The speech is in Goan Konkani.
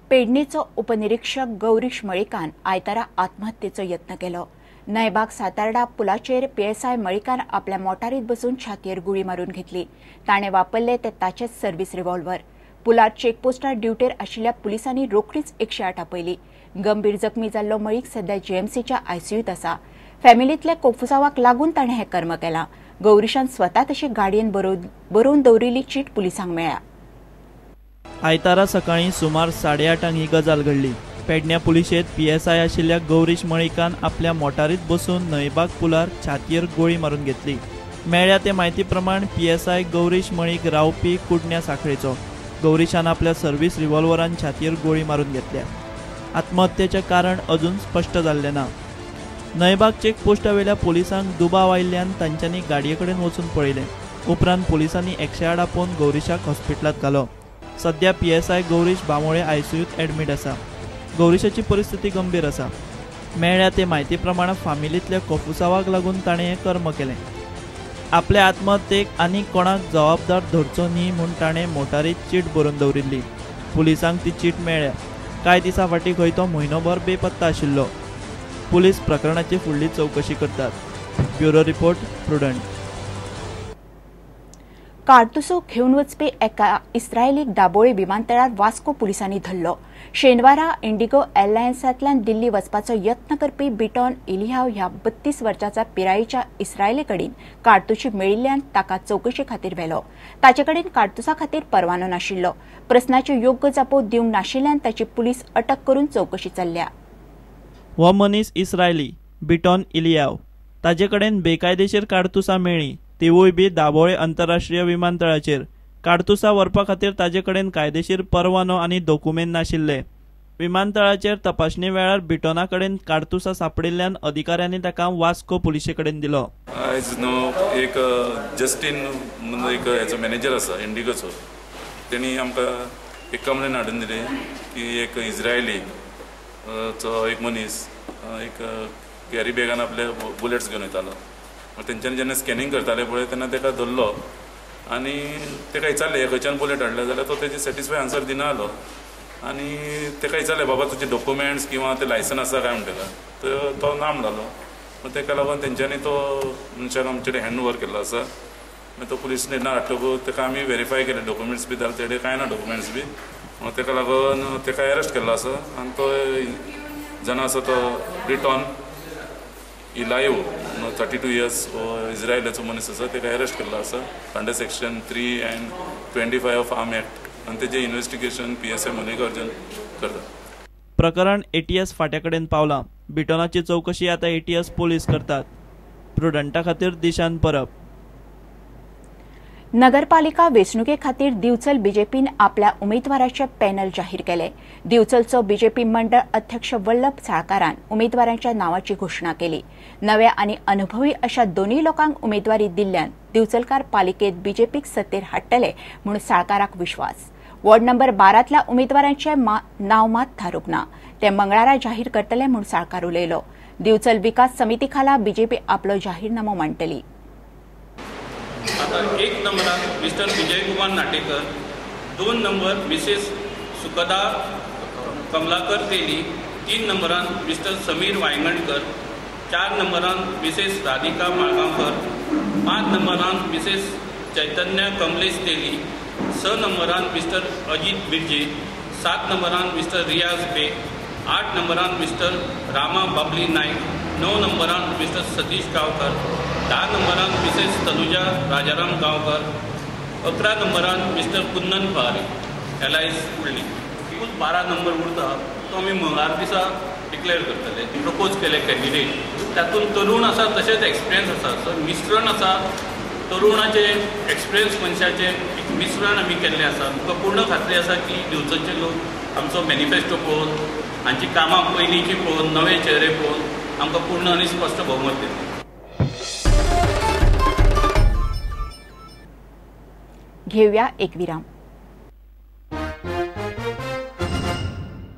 पेडणेचो उपनिरीक्षक गौरीश मळिकान आयतारा आत्महत्येचो यत्न केलो. नयबाग सातारडा पुलाचेर पीएसआय मळिकान आपल्या मोटारीत बसून छातयेर गुळी मारून घेतली. ताणें वापरले ते ताचेच सर्व्हिस रिव्हॉल्वर. पुलार चेकपोस्टार ड्युटेर आशिल्ल्या पुलिसांनी रोखडीच 108 आपयली. गंभीर जखमी जाल्लो मळीक सध्या जीएमसीच्या आयसीयूत आसा. फॅमिलींतल्या कोफुसावाक लागून ताणें हें कर्म केलां. गौरीशान स्वता तशी गाडयेन बरोवन दवरिल्ली चीट पुलिसांक मेळ्ळ्या. आयतारा सकाळीं सुमार 8:30 ही गजाल घडली. पेडण्या पुलिशेंत पीएसआय आशिल्ल्या गौरीश मळिकान आपल्या मोटारीत बसून न्हंयबाग पुलार छातयेर गोळी मारून घेतली. मेळ्ळ्या ते म्हायती प्रमाण पीएसआय गौरीश मळीक रावपी कुडण्या साखळेचो. गौरीशान आपल्या सर्व्हिस रिव्हॉल्वरान छातयेर गोळी मारून घेतल्या. आत्महत्येचें कारण अजून स्पश्ट जाल्लें ना. न्हंयबाग चेकपोस्टावेल्या पुलिसांक दुबाव आयिल्ल्यान तांच्यांनी गाडये कडेन वचून पळयलें. उपरांत पुलिसांनी 108 आपोवन गौरीशाक हॉस्पिटलांत घालो. सध्या पीएसआय गौरीश बांबोळे आयसीयूत एडमीट आसा. गौरीशाची परिस्थिती गंभीर आसा. मेळ्ळ्या ते म्हायती प्रमाण फामिलींतल्या कोफुसावाक लागून ताणें हें कर्म केलें. आपल्या आत्महत्येक आनी कोणाक जबाबदार धरचो न्ही म्हूण ताणें मोटारीत चीट बरोवन दवरिल्ली. पुलिसांक ती चीट मेळ्ळ्या. कांय दिसां फाटीं खंय तो म्हयनोभर बेपत्ता आशिल्लो. पुलीस प्रकरणाची फुडली चवकशी करतात. Bureau report, Prudent. काडतुसो घेवन वचपी एका इस्रायलीक दाबोळी विमानतळार वास्को पुलिसांनी धरलो. शेनवारा इंडिगो एअरलायन्सांतल्यान दिल्ली वचपाचो यत्न करपी बिटॉन इलिहाव ह्या 32 वर्सांच्या पिरायेच्या इस्रायली कडेन काडतुशी मेळिल्ल्यान ताका चवकशे खातीर व्हेलो. ताचे कडेन काडतुसा खातीर परवानो नाशिल्लो. प्रस्नाच्यो योग्य जापो दिवंक नाशिल्ल्यान ताची पुलीस अटक करून चवकशी चल्ल्या. हो मनीस इस्रायली बिटॉन इलियाव. ताचे कडेन बेकायदेशीर काडतुसां मेळ्ळीं, तिवूय बी दाबोळे आंतरराष्ट्रीय विमानतळाचेर. काडतुसां व्हरपा खातीर ताजे कडेन कायदेशीर परवानो आनी दोकुमेंत नाशिल्ले. विमानतळाचेर तपासणी वेळार बिटोना कडेन काडतुसां सापडिल्ल्यान अधिकाऱ्यांनी ताका वास्को पुलिशे कडेन दिलो. आयज न्हू एक जस्टीन म्हणून एक हेचो मॅनेजर आसा इंडिगोचो, तेणी आमकां एक कंप्लेन हाडून दिली की एक इस्रायली चो एक मनीस एक कॅरी बॅगान आपले बुलेट्स घेवन वयतालो. तेंच्यांनी जेन्ना स्कॅनिंग करताले पळय तेन्ना ताका धरलो आनी ताका विचारलें खंयच्यान बुलेट हाडले जाल्यार तो तेजे सॅटिस्फाय आन्सर दिना आलो. आनी ताका विचारलें बाबा तुजे डॉक्युमेंट्स किंवा ते लायसन आसा काय म्हणटा ताका, तर तो ना म्हणटालो. ताका लागून तेंच्यांनी तो मनशाक आमचे कडेन हँड ओवर केल्लो आसा. मागीर तो पुलीस स्टेशनार हाडटकूच ताका आमी वेरीफाय केले डॉक्युमेंट्स बी जाल्यार तेडे कांय ना डॉक्युमेंट्स बी. ताका लागून ताका अरेस्ट केल्लो आसा आनी तो जाण आसा तो बिटॉन इलायो 32 इयर्स इस्रायलाचो मनीस आसा, ताका अरेस्ट केल्लो आसा under section 3 and 25 of arm act आनी तेजें इन्वेस्टिगेशन पीएसआय मल्लिकार्जून करता. प्रकरण एटीएस फाट्या कडेन पावलां. बिटॉनाची चवकशी आतां एटीएस पोलीस करतात. प्रुडंटा खातीर दिशान परब. नगरपालिका वेंचणुके खातीर दिवचल बीजेपीन आपल्या उमेदवाराचे पॅनल जाहीर केले. दिवचलचो बीजेपी मंडळ अध्यक्ष वल्लभ साळकारान उमेदवारांच्या नावाची घोशणा केली. नव्या आनी अनुभवी अशा दोनूय लोकांक उमेदवारी दिल्ल्यान दिवचलकार पालिकेत बीजेपीक सत्तेर हाडटले म्हूण साळकाराक विश्वास. वॉर्ड नंबर 12तल्या उमेदवारांचे नांव मात थारूंक ना, ते मंगळारा जाहीर करतले म्हूण साळकार उलयलो. दिवचल विकास समिती खाला बीजेपी आपलो जाहीरनामो मांडटली. आता 1 नंबरान mister Vijay Kumar Natekar, 2 number Mrs Sukhada Kamalakar Teli, 3 नंबरान मिस्टर समीर वायंगणकर, 4 नंबरान मिसेस राधिका माळगांवकर, 5 नंबरान मिसेस चैतन्य कमलेश तेली, 6 नंबरान मिस्टर अजित बिर्जे, 7 नंबरान मिस्टर रियाज बेग, 8 नंबरान मिस्टर रामा बाबली नाईक, 9 नंबरान मिस्टर सतीश गांवकर, 10 नंबरान मिसेस तनुजा राजाराम गांवकर, 11 नंबरान मिस्टर कुंदन फवारे एलआयस उरली. एकूच 12 नंबर उरता तो आमी मंगळार दिसा डिक्लेअर करतले. प्रपोज केले कॅन्डिडेट तातूंत तरुण आसा तशेंच एक्सपिरियन्स आसा, सो मिश्रण आसा, तरुणाचे एक्सपिरियन्स मनशाचे एक मिश्रण आमी केल्लें आसा. तुका पूर्ण खात्री आसा की दिवचलचे लोक आमचो मॅनिफेस्टो पळोवन, हांची कामां पयलींची पळोवन, नवे चेहरे पळोवन आमकां पूर्ण आनी स्पश्ट भोवमत दितले. घेऊया एक विराम.